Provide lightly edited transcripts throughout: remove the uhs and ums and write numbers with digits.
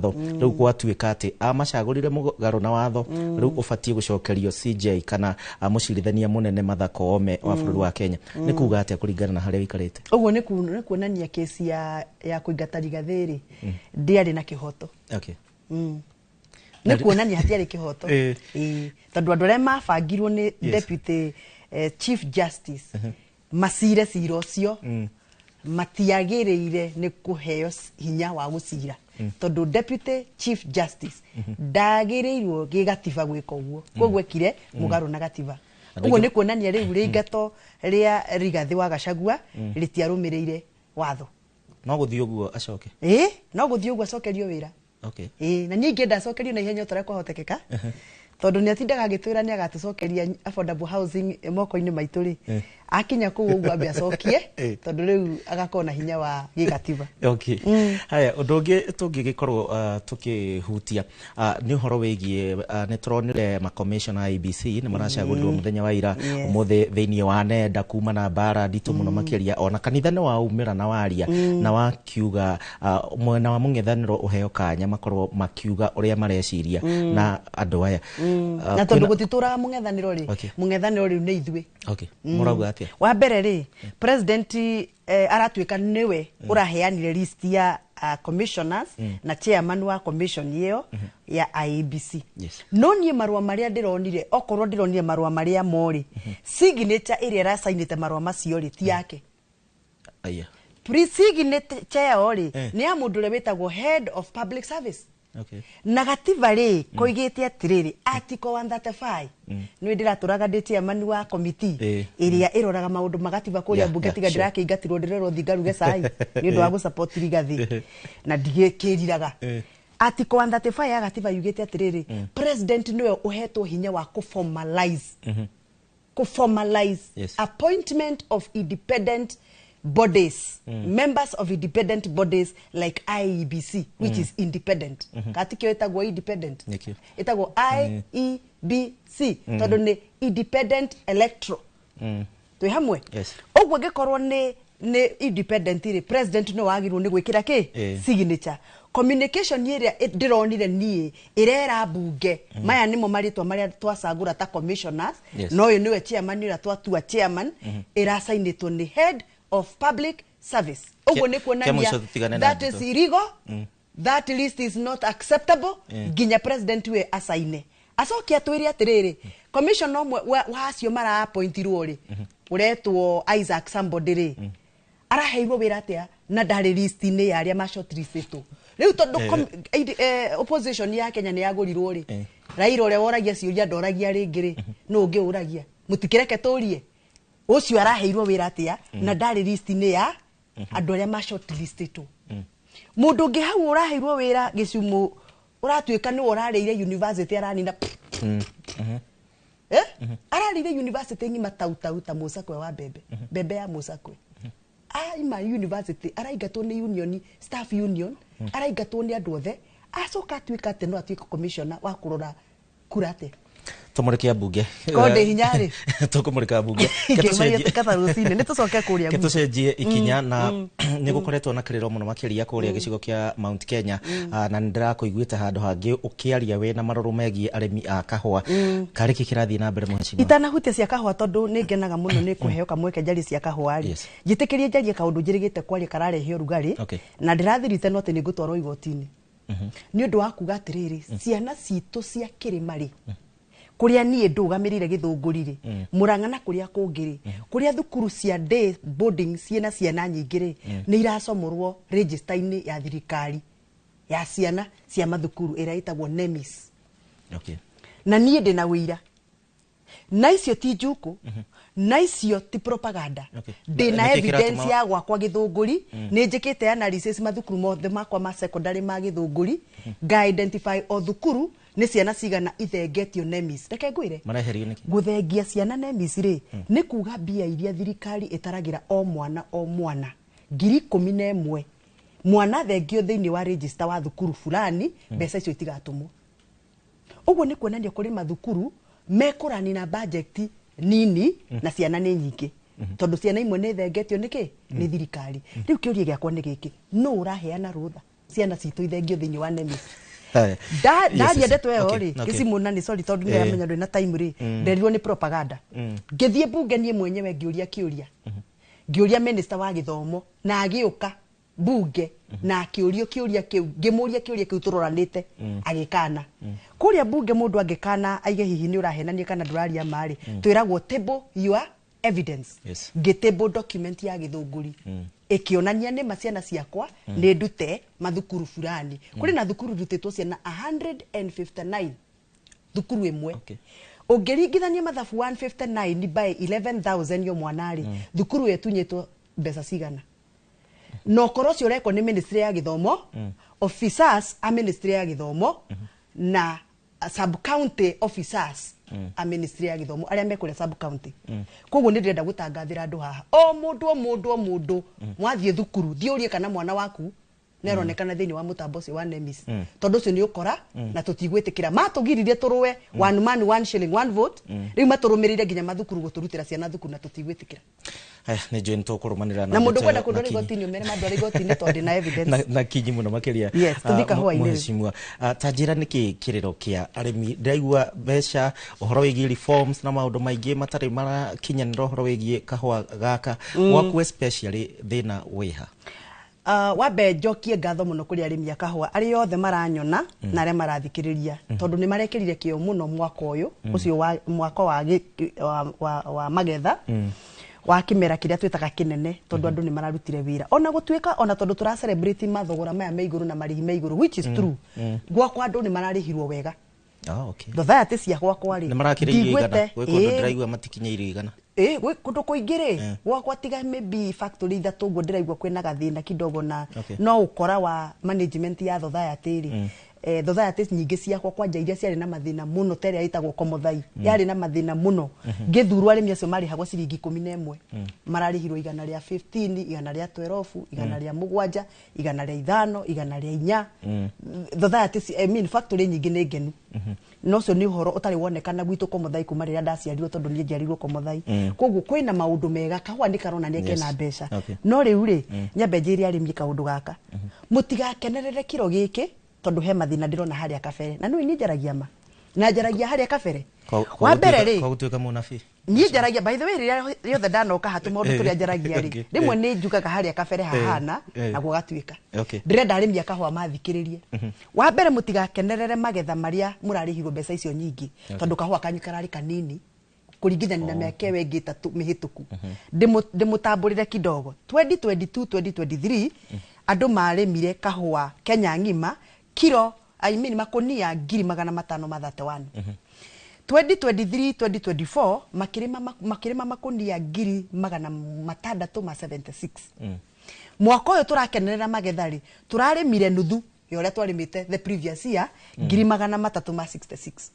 Rĩu gwatuĩka atĩ amacagũrire mũgarũ na watho, rĩu ũbatiĩ gũcokerio CJ kana mũcirithania mũnene Martha Koome wa bũrũri wa Kenya. Nĩ kuga atĩa kũringana na harĩa ũikarĩte? Ũguo nĩ kuonania kesi ya kũingata Rigathĩ rĩ, ndĩarĩ na kĩhoto. Nĩ kuonania hatiarĩ kĩhoto. Ĩĩ. Tondũ andũ arĩa mabangirwo nĩ deputy chief justice macire cira ũcio matiagĩrĩire nĩ kũheo hinya wa gũcira, tondũ deputy chief justice ndagĩrĩirwo gĩgatiba gwĩka ũguo. Koguo ekire mũgarũ na gatiba. Andũ Ũguo aingĩ nĩ kuonania rĩu rĩingato rĩa Rigathĩ wa Gachagua rĩtiarũmĩrĩire watho. No gũthiĩ ũguo acoke? Ĩĩ, no gũthiĩ ũguo acokerio wĩra. Ĩĩ, na niĩ ingĩenda acokerio na ihenya o ta ũrĩa kwahotekeka, tondũ nĩ atindaga agĩtwĩra nĩ agatũcokeria affordable housing moko-inĩ maitũ rĩ, akinya kũu ũguo ambe acokie, tondũ rĩu agakorwo na hinya wa gĩgatiba. Okay. Haya, ũndũ ũngĩ tũngĩgĩkorwo tũkĩhutia nĩ ũhoro wĩgiĩ nĩ tũronire macommissioner a IEBC nĩ maracagũrirwo mũthenya wa ira. Ũmũthĩ thĩinĩ wa nenda kuma na mbara nditũ mũno makĩria, ona kanitha nĩ waumĩra na waria na wakiuga mwena wa mũng'ethanĩro ũheo kanya makorwo makiuga ũrĩa mareciria na andũ aya. Na tondũ gũtitũraga mũng'ethanĩro rĩ, mũng'ethanĩro rĩu nĩ ithuĩ. Okay. Mũrauga atĩa? Wa mbere rĩ, president aratuĩka nĩwe ũraheanire list ya commissioners na chairman wa commission ĩyo ya IEBC. No niĩ marũa marĩa ndĩronire, okorwo ndĩronire marũa marĩa morĩ, signature ĩrĩa ĩracainĩte marũa macio rĩ, ti yake. Aya. Pre-signature ĩyo rĩ, nĩ ya mũndũ ũrĩa wĩtagwo head of public service. Na gatiba rĩ, koigĩte atĩrĩrĩ, article 135, nĩ ndĩratũraga ndĩ chairman wa committee ĩrĩa ĩroraga maũndũ ma gatiba kũrĩa mbunge, tiga ndĩrakĩingatirwo ndĩrerwo thiĩ ngaruge cai nĩ ũndũ wa gũsupport Rigathĩ na ndigĩkĩriraga. Article 135 ya gatiba yugĩte atĩrĩrĩ, president nĩwe ũhetwo hinya wa kũformalize appointment of independent bodies, members of independent bodies like IEBC, which is independent. Katikio ĩtagwo independent? Nĩkĩo. Ĩtagwo IEBC tondũ nĩ independent electoral. Twĩ hamwe? Yes. Ũguo angĩkorwo nĩ independent rĩ, president no wagĩrĩirwo nĩ gwĩkĩra kĩ? Signature. Communication ĩrĩa ndĩronire niĩ ĩrera mbunge maya nĩmo marĩtwa marĩa twacagũra ta commissioners, na ũyũ nĩwe chairman ũrĩa twatua chairman, ĩracainĩtwo nĩ head of public service. Ũguo nĩ Kĩa kuonania mũico tũtigane na that is ndeto. illegal, that list is not acceptable nginya president we acaine, acoke atwĩre atĩrĩrĩ, commissioner ũmwe wa acio mara-appointirwo rĩ, ũretwo Isaac somebody rĩ, araheirwo wĩra atĩa na ndarĩ list-inĩ ya arĩa ma shortlistĩtwo rĩu? Tondũ opposition ya Kenya nĩ yagũrirwo rĩ, Raila ũrĩa woragia ciũria ndoragia rĩngĩ rĩ, nũ ũngĩ ũragia? Mũtikĩreke tũrie ũcio araheirwo wĩra atĩa na ndarĩ list-inĩ ya andũ arĩa ma shortlistĩtwo. Mũndũ ũngĩ hau ũraheirwo wĩra gĩcumu ũratuĩka nĩwe ũrarĩire university aranina, eh? Ararĩire university ng'ima tau tau ta mũcakwe wa mbembe, mbembe ya mũcakwe. Aima university araingatwo nĩ union, staff union, araingatwo nĩ andũ othe, acoka atuĩka atĩ no atuĩke commissioner wa kũrora kura atĩa? Tũmũrĩke mbunge. Ko ndĩ hinya rĩ? Tũkũmũrĩka mbunge. Ngĩmaria kaba rũcinĩ nĩ tũcoke kũrĩa Ke guitũ. Tũcenjie ikinya na nĩ gũkoretwo na kĩrĩro mũno makĩria kũrĩa gĩcigo kĩa Mount Kenya. Na nĩ ndĩrakũiguĩte handũ hangĩ ũkĩaria wĩna marũrũ megiĩ arĩmi a kahũa. Karĩ kĩ kĩrathiĩ na mbere, mheshimiwa? Itanahutia cia kahũa, tondũ nĩ ngenaga mũno nĩ kũheo kamweke njarie cia kahũa rĩ, njĩtĩkĩrie njarie kaũndũ njĩrĩgĩte kwaria kararehe ũrugarĩ, na ndĩrathirite no atĩ nĩ ngũtwarwo igoti-inĩ nĩ ũndũ wa kuga atĩrĩrĩ, ciana citũ cia kĩrĩma rĩ, kũrĩa niĩ ndũgamĩrĩire Gĩthũngũri rĩ, Mũrang'a na kũrĩa kũngĩ rĩ, kũrĩa thukuru cia day boarding ciĩna ciana nyingĩ rĩ, nĩ iracomorwo register-inĩ ya thirikari ya ciana cia mathukuru ĩrĩa ĩtagwo NEMIS. Na niĩ ndĩ na wĩira na icio ti njukũ na icio ti propaganda. Ndĩ na Nĩkĩ evidence kĩratũma- ya gwakwa Gĩthũngũri. Nĩ njĩkĩte analysis mathukuru mothe makwa ma secondary ma Gĩthũngũri, nga identify o thukuru nĩ ciana cigana ithengetio NEMIS. Reke ngwĩre, Mareherio nĩkĩ? Gũthengia ciana NEMIS rĩ, nĩ kuga mbia iria thirikari ĩtaragĩra o mwana o mwana 11,000, mwana thengio thĩinĩ wa register wa thukuru fulani, mbeca icio itigatũmwo. Ũguo nĩ kuonania kũrĩ mathukuru mekũrani na budget nini na ciana nĩ nyingĩ, tondũ ciana imwe nĩ thengetio nĩ kĩ? Nĩ thirikari. Rĩu kĩũria gĩakwa nĩ gĩkĩ, nũ ũraheana rũtha? Ciana citũ ithengio thĩinĩ wa NEMIS. Ndaria ndeto ĩyo rĩ, gĩcimũ, na nĩ sorry tondũ nĩramenya ndũrĩ na time rĩ, nderirwo nĩ propaganda. Ngĩthiĩ bunge niĩ mwenyewe, ngĩũria kĩũria, ngĩũria minister wa gĩthomo, na agĩũka bunge na akĩũrio kĩũria kĩu. Ngĩmũria kĩũria kĩu tũroranĩte, agĩkana. Kũrĩa bunge mũndũ angĩkana aige hihi nĩ ũrahenania kana ndũraria ma rĩ, twĩragwo table your evidence. Ngĩtable document ya Gĩthũngũri ĩkĩonania nĩma ciana ciakwa nĩ ndute mathukuru fulani. Kũrĩ na thukuru ndutĩtwo ciana 159 thukuru ĩmwe. Ũngĩringithania mathabu, 159 by 11,000 yo mwana rĩ, thukuru ĩyo ĩtunyĩtwo mbeca cigana? Na ũkoro ũcio ũrekwo nĩ ministry ya gĩthomo, officers a ministry ya gĩthomo na sub county officers a ministry ya gĩthomo arĩa mekũrĩa sub county. Koguo nĩ ndĩrenda gũtangathĩra andũ haha, o mũndũ, o mũndũ, o mũndũ, mwathiĩ thukuru, thiĩ ũrie kana mwana waku nĩaronekana thĩinĩ wa mũtambo ũcio wa NEMIS, tondũ ũcio nĩ ũkora na tũtigwĩtĩkĩra. Matũgiririe tũrũe one man one shilling one vote, rĩu matũrũmĩrĩire nginya mathukuru gũtũrutĩra ciana thukuru, na tũtigwĩtĩkĩra. Haya, nĩ njũĩ nĩ tũkũrũmanĩrĩra. Na mũndũ ndeto kwenda ĩyo kũndwara na kinyi. igoti-inĩ, ũmere mandware igoti-inĩ tondũ ndĩna evidence. Na kinyi mũno makĩria. Yes, tũthiĩ kahũa-inĩ rĩu. Mheshimiwa, ta njĩra nĩkĩ kĩrĩro kĩa arĩmi? Ndĩraigua mbeca, ũhoro wĩgiĩ reforms na maũndũ maingĩ matarĩ marakinyanĩra ũhoro wĩgiĩ kahũa gaka gwaku, especially thĩna wĩha? Wambe njokie ngatho mũno kũrĩ arĩmi a kahũa arĩa othe maranyona na arĩa marathikĩrĩria, tondũ nĩ marekĩrire kĩo mũno mwaka ũyũ ũcio wa mwaka wa, wa magetha wa kĩmera kĩrĩa twĩtaga kĩnene, tondũ andũ nĩ mararutire wĩra, ona gũtuĩka ona tondũ tũra celebrate mathogora maya me igũrũ na marĩhi me igũrũ, which is true. Gwakwa andũ nĩ mararĩhirwo wega. Ah, okay. Thothaitĩ cia gwakwa rĩ, Nĩ marakĩrĩirio igana? ndiguĩte. Gwĩ kũndũ ndĩraigua matikinyĩirio 100. Ĩ, gwĩ kũndũ kũingĩ rĩ, gwakwa tiga maybe factory ithatũ ũguo ndĩraigua kwĩna gathĩna kidogo na no ũkora wa management ya thothaitĩ rĩ. Thothaitĩ nyingĩ ciakwa, kwanja iria ciarĩ na mathĩna mũno, ta ĩrĩa ĩtagwo Komothai, yarĩ na mathĩna mũno. Ngĩthurwo, arĩmi acio marĩhagwo ciringi 11, mararĩhirwo 115, 112, 107, 105, 104. Thothaitĩ I mean, factory nyingĩ nĩ ngenu, na ũcio nĩ ũhoro ũtarĩ wonekana gwitũ Komothai kuma rĩrĩa ndaciarirwo, tondũ niĩ njiarirwo Komothai. Koguo kwĩna maũndũ mega, kahũa nĩ karonania kena mbeca. No rĩu rĩ, nyambe njĩre arĩmi kaũndũ gaka, mũtigakenerere kĩro gĩkĩ, tondũ he mathĩna ndĩrona harĩa kabere, na nĩũĩ niĩ njaragia ma na njaragia harĩa kabere. Wa mbere rĩ, Kwa gũtuĩka mũnabii. Niĩ njaragia, by the way, rĩrĩa rĩothe ndanoka hatũ maũndũ tũrĩa njaragia rĩ, rĩmwe nĩ njugaga harĩa kabere hahana na gũgatuĩka. Ndĩrenda arĩmi a kahũa mathikĩrĩrie. Wa mbere, mũtigakenerere magetha marĩa mũrarĩhirwo mbeca icio nyingĩ, tondũ kahũa kanyu kararĩ kanini kũringithania na mĩaka ĩyo ĩngĩ 3 mĩhĩtũku. Ndĩmũtambũrĩre kidogo. 2022 2023 andũ marĩmire kahũa Kenya ng'ima kiro, I mean, makonia 531,000. 2023 2024 makĩrĩma makonia 676,000. Mwaka ũyũ tũrakenerera magetha rĩ, tũrarĩmire nuthu ya ũrĩa twarĩmĩte the previous year, 366,000,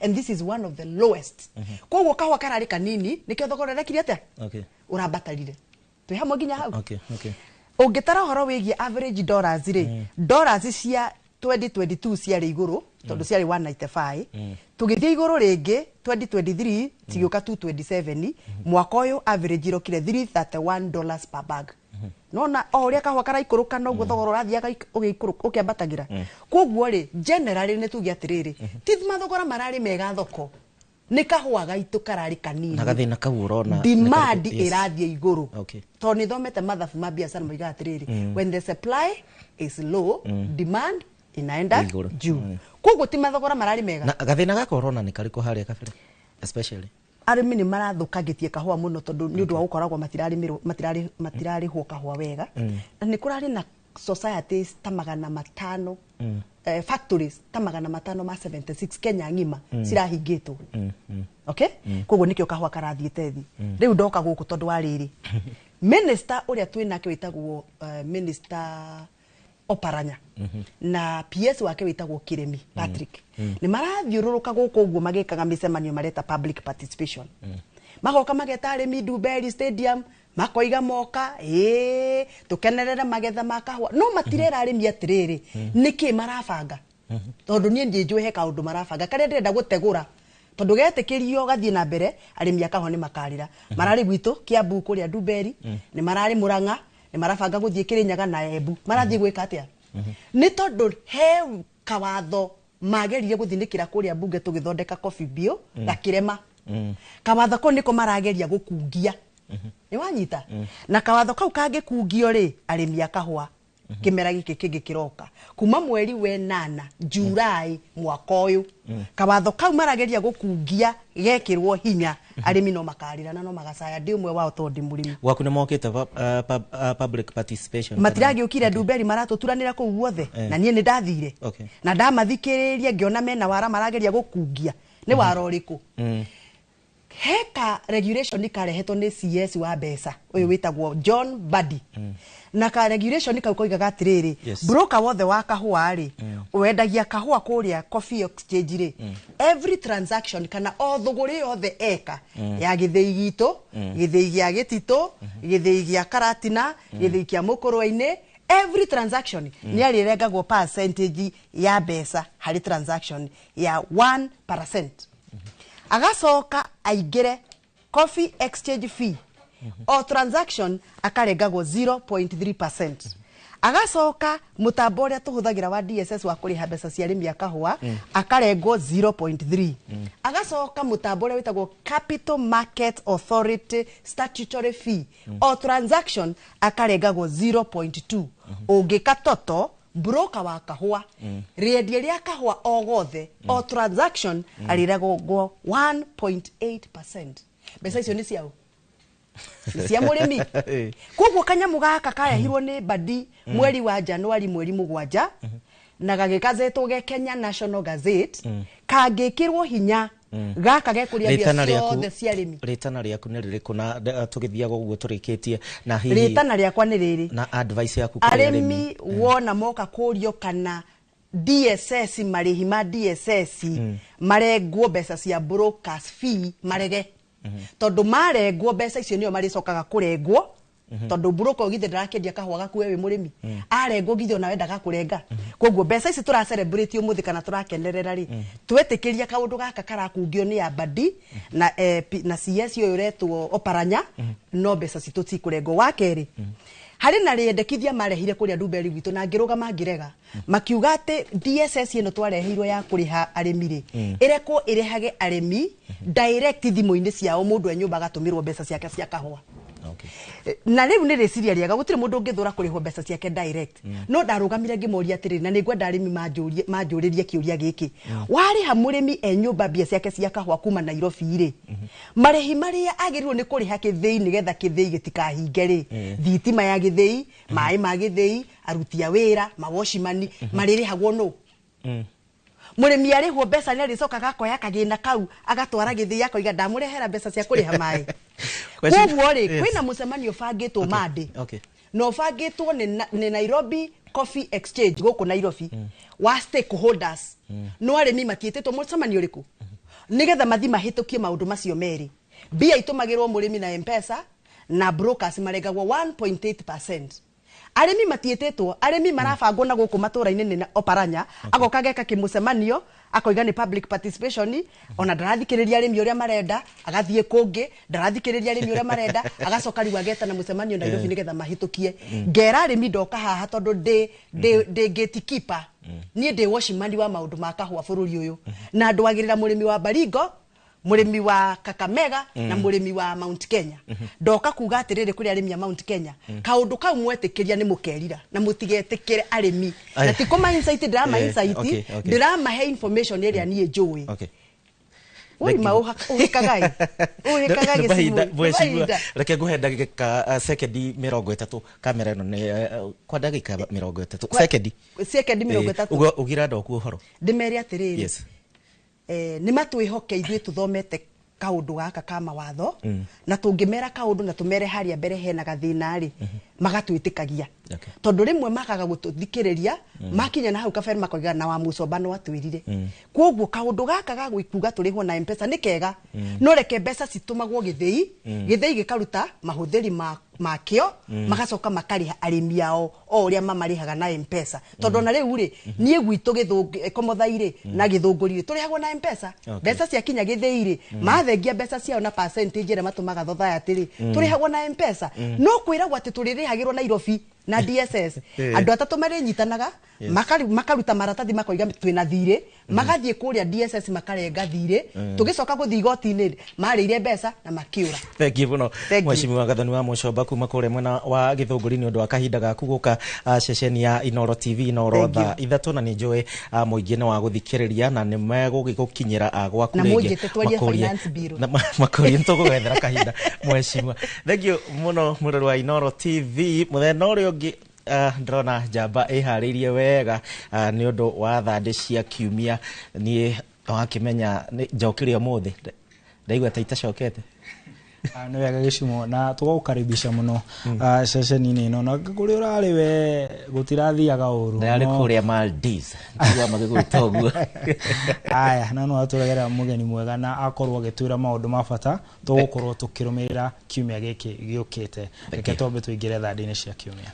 and this is one of the lowest. Koguo kahũa kararĩ kanini, nĩkĩo thogora ũrekire atĩa? Ũrambatarire. Twĩ hamwe nginya hau? Okay. Ũngĩtara ũhoro wĩgiĩ average dollars rĩ, dollars cia 2022 ciarĩ igũrũ tondũ ciarĩ 195, tũgĩthiĩ igũrũ rĩngĩ 2023 cigĩũka 227. Mwaka ũyũ average irokire $331 per bag. Nona o ũrĩa kahũa karaikũrũka, noguo thogora ũrathiaga ũkĩambatagĩra. Koguo rĩ, generally nĩ tuge atĩrĩrĩ, ti mathogora mararĩ mega thoko, nĩ kahũa gaitũ kararĩ kanini. Na gathĩna kau ũrona nĩ Demand karĩkũ? Yes. ĩrathiĩ igũrũ, tondũ nĩ thomete mathabu ma biacara, moigaga atĩrĩrĩ, when the supply is low, demand inaenda Igũrũ. juu. Koguo ti mathogora mararĩ mega. Na gathĩna gaka ũrona nĩ karĩkũ harĩa kabere especially? Arĩmi nĩ marathũkangĩtie kahũa mũno, tondũ nĩ ũndũ wa gũkoragwo matirarĩmĩrwo, matirarĩhwo kahũa wega, na nĩ kũrarĩ na societies ta 500, factories ta 576 Kenya ng'ima cirahingĩtwo. Okay, koguo nĩkĩo kahũa karathiĩte thĩ. Rĩu ndoka gũkũ tondũ wa rĩrĩ, minister ũrĩa twĩnake wĩtagwo minister Oparanya na PS wake wĩtagwo Kiremi Patrick nĩ marathiũrũrũka gũkũ ũguo magĩkaga mĩcemanio mareta public participation. Magoka mageta arĩmi Ndumberi Stadium, makoiga moka ĩĩ tũkenerere magetha ma kahũa, no matirera arĩmi atĩrĩrĩ nĩkĩ marabanga, tondũ niĩ ndiĩ he kaũndũ marabanga karĩa ndĩrenda gũtegũra, tondũ getĩkĩrio gathiĩ na mbere, arĩmi a kahũa nĩ makarĩra. Mararĩ gwitũ Kiambu kũrĩa Ndumberi, nĩ mararĩ Mũrang'a, nĩ marabanga gũthiĩ Kĩrĩnyaga na Embu. Marathiĩ gwĩka atĩa? Nĩ tondũ he kawatho magerire gũthinĩkĩra kũrĩa mbunge tũgĩthondeka coffee bill gakĩrema. Kawatho kau nĩko marageria gũkungia. Nĩ wanyita? Na kawatho kau kangĩkungio rĩ, arĩmi a kahũa kĩmera gĩkĩ kĩngĩ kĩroka kuma mweri wenana July mwaka ũyũ, kawatho kau marageria gũkungia gekĩrwo hinya, arĩmi no makarĩra na no magacaya. Ndĩ ũmwe wao tondũ ndĩ mũrĩmi. Gwaku nĩ mokĩte public participation? Matiragĩũkire Ndumberi, maratũturanĩra kũu guothe na niĩ nĩ ndathire na ndamathikĩrĩria ngĩona mena wara marageria gũkungia. Nĩ wara ũrĩkũ? Heka regulation karehetwo nĩ CS wa mbeca ũyũ wĩtagwo John Mbadi, na ka regulation kau koigaga atĩrĩrĩ, broker wothe wa kahũa rĩ, wendagia kahũa kũrĩa Coffee Exchange rĩ, every transaction kana o thũgũrĩ yothe eka ya gĩthĩi gitũ, gĩthĩi gĩa gĩtitũ, gĩthĩi gĩa Karatina, gĩthĩi kĩa Mũkũrwe-inĩ, every transaction nĩ arĩrengagwo percentage ya mbeca harĩ transaction ya 1%. Agacoka aingĩre coffee exchange fee, o transaction akarengagwo 0.3%. Agacoka mũtambo ũrĩa tũhũthagĩra wa DSS wa kũrĩha mbeca cia arĩmi a kahũa akarengwo 0.3. Agacoka mũtambo ũrĩa wĩtagwo Capital Market Authority statutory fee, o transaction akarengagwo 0.2. Ũngĩka toto broker wa kahũa, rĩendia rĩa kahũa o gothe, o transaction arĩrengagwo 1.8%. Mbeca icio nĩ ciao, nĩ cia mũrĩmi. Koguo kanyamũ gaka karehirwo nĩ Mbadi mweri wa Januari mweri 7 na gagĩgazetwo ge Kenya National Gazette, kangĩkĩrwo hinya gaka gekũria mbia Rĩtana rĩaku ciothe cia arĩmi. Rĩtana rĩaku nĩ rĩrĩkũ na tũgĩthiaga ũguo tũrĩkĩtie na hihi Rĩtana rĩakwa nĩ rĩrĩ, na advice yaku kũrĩ arĩmi wona moka kũrio kana DSS, marĩhi ma DSS marengwo mbeca cia brokers fee, marege, tondũ marengwo mbeca icio nĩo marĩcokaga kũrengwo, tondũ broker githĩ ndarakĩendia kahũa gaku we wĩ mũrĩmi, arengwo githĩ ona we ndagakũrenga? Koguo mbeca ici tũra celebrate ũmũthĩ kana tũrakenerera rĩ, twetĩkĩria kaũndũ gaka karakungio nĩ Abadi na, na CS ũyũ ũretwo Oparanya, no mbeca citũ cikũrengwo. Wa kerĩ, harĩ na rĩendekithia marehire kũrĩa Ndumberi gwitũ na ngĩrũgama ngĩrega, makiuga atĩ DSS ĩno twareheirwo ya kũrĩha arĩmi rĩ, ĩrekwo ĩrehage arĩmi direct thimũ-inĩ ciao, mũndũ e nyũmba agatũmĩrwo mbeca ciake cia kahũa. Na rĩu nĩ rĩciria rĩega, gũtirĩ mũndũ ũngĩthũra kũrĩhwo mbeca ciake direct, no ndarũgamire ngĩmoria atĩrĩrĩ, na nĩ ngwenda arĩmi manjũrĩrie kĩũria gĩkĩ: warĩha mũrĩmi e nyũmba mbia ciake cia kahũa kuma Nairobi rĩ, marĩhi marĩa agĩrĩirwo nĩ kũrĩha kĩthĩi nĩgetha kĩthĩi gĩtikahinge rĩ, thitima ya gĩthĩi, maĩ ma gĩthĩi, aruti a wĩra, mawocimani, marĩrĩhagwo nũ? Mũrĩmi arĩhwo mbeca nĩ arĩcokaga akoya kagĩna kau agatwara gĩthĩi akoiga ndamũrehera mbeca cia kũrĩha maĩ? Koguo rĩ, kwĩna mũcemanio ũbangĩtwo Monday na ũbangĩtwo nĩ Nairobi Coffee Exchange gũkũ Nairobi wa stakeholders, no arĩmi matiĩtĩtwo mũcemanio ũrĩkũ, nĩgetha mathi mahĩtũkie maũndũ macio merĩ: mbia itũmagĩrwo mũrĩmi na M-Pesa na brokers marengagwo 1.8%. Arĩmi matiĩtĩtwo, arĩmi marabangwo na gũkũ matũra-inĩ nĩ Oparanya, agoka geka kĩmũcemanio akoiga nĩ public participation, ona ndarathikĩrĩria arĩmi ũrĩa marenda, agathiĩ kũngĩ, ndarathikĩrĩria arĩmi ũrĩa marenda, agacoka rĩu agetana mũcemanio Nairobi nĩgetha mahĩtũkie. Ngera arĩmi ndoka haha tondũ ndĩ gatekeeper, niĩ ndĩ watchman wa maũndũ ma kahũa bũrũri ũyũ, na ndwagĩrĩra mũrĩmi wa Baringo, mũrĩmi wa Kakamega na mũrĩmi wa Mount Kenya. Ndoka kuga atĩrĩrĩ kũrĩ arĩmi a Mount Kenya, kaũndũ kau mwetĩkĩria nĩ mũkerira, na mũtigetĩkĩre arĩmi na ti kũma insight ndĩrama insight, ndĩramahe information ĩrĩa niĩ njũĩ. Oi, ũhĩkagai ũhĩkaga Nĩ mahinda, gĩcigo. Mheshimiwa, reke nguhe ndagĩka sekendi 30, kamera ĩno nĩ kwa ndagĩka 30, sekendi. Sekendi 30. Ũguo ũgira ndoku ũhoro. Ndĩmere atĩrĩrĩ, nĩ matwĩhoke ithuĩ tũthomete kaũndũ gaka ka mawatho, na tũngĩmera kaũndũ na tũmere harĩa mbere hena gathĩna rĩ, magatwĩtĩkagia, tondũ rĩmwe makaga gũtũthikĩrĩria, makinya na hau kabere makoiga na wa mũcomba no atwĩrire. Koguo kaũndũ gaka ga gwĩkuga tũrĩhwo na M-Pesa nĩ kega, no reke mbeca citũmagwo gĩthĩi, gĩthĩi gĩkaruta mahũthĩri makĩo, magacoka makarĩha arĩmi ao o ũrĩa mamarĩhaga na M-Pesa, tondũ ona rĩu rĩ, niĩ gwitũ Gĩtũngĩ Komothai rĩ na Gĩthũngũri rĩ, tũrĩhagwo na M-Pesa. Mbeca ciakinya gĩthĩi rĩ, mathengia mbeca ciao na percentage ĩrĩa matũmaga society rĩ, tũrĩhagwo na M-Pesa. No kwĩragwo atĩ tũrĩrĩhagĩrwo Nairobi. Na DSS andũ atatũ marĩnyitanaga, makaruta maratathi, makoiga twĩna thirĩ, magathiĩ kũrĩa DSS makarenga thirĩ. Tũgĩcoka gũthiĩ igoti-inĩ, marĩire mbeca na makĩũra. Thank you muno. Thank you. Mheshimiwa Gathoni wa Mũcomba kuma kũrĩa mwena wa Gĩthũngũri, nĩ ũndũ wa kahinda gaku gũka ceceni ya Inoro TV, Inoro. Thank you. Thaa 3, na nĩ njũĩ mũingĩ nĩ wa gũthikĩrĩria na nĩ megũgĩgũkinyĩra gwaku Na rĩngĩ. mũnjĩte twarie finance bill. Na makũrie nĩtũgũgethera kahinda. Mheshimiwa, thank you mũno. Mũrori wa Inoro TV, mũthenya ũrĩa ũngĩ, ndĩrona njamba ĩharĩirie wega nĩ ũndũ wa thandĩ cia kiumia. Niĩ wakĩmenya nĩ njokire ũmũthĩ, ndaigua ta itacokete. Ah, nĩ wega gĩcumo, na tũgagũkaribisha mũno ceceni-inĩ ĩno, na kũrĩa ũrarĩ we gũtirathiaga ũru. Ndĩrarĩ kũrĩa Maldives, ndigua magĩgwĩta ũguo. Aya, na no atũregera mũgeni mwega na akorwo agĩtwĩra maũndũ ma bata tũgũkorwo tũkĩrũmĩrĩra kiumia gĩkĩ gĩũkĩte. Reke twambe tũingĩre thandĩ-inĩ cia kiumia.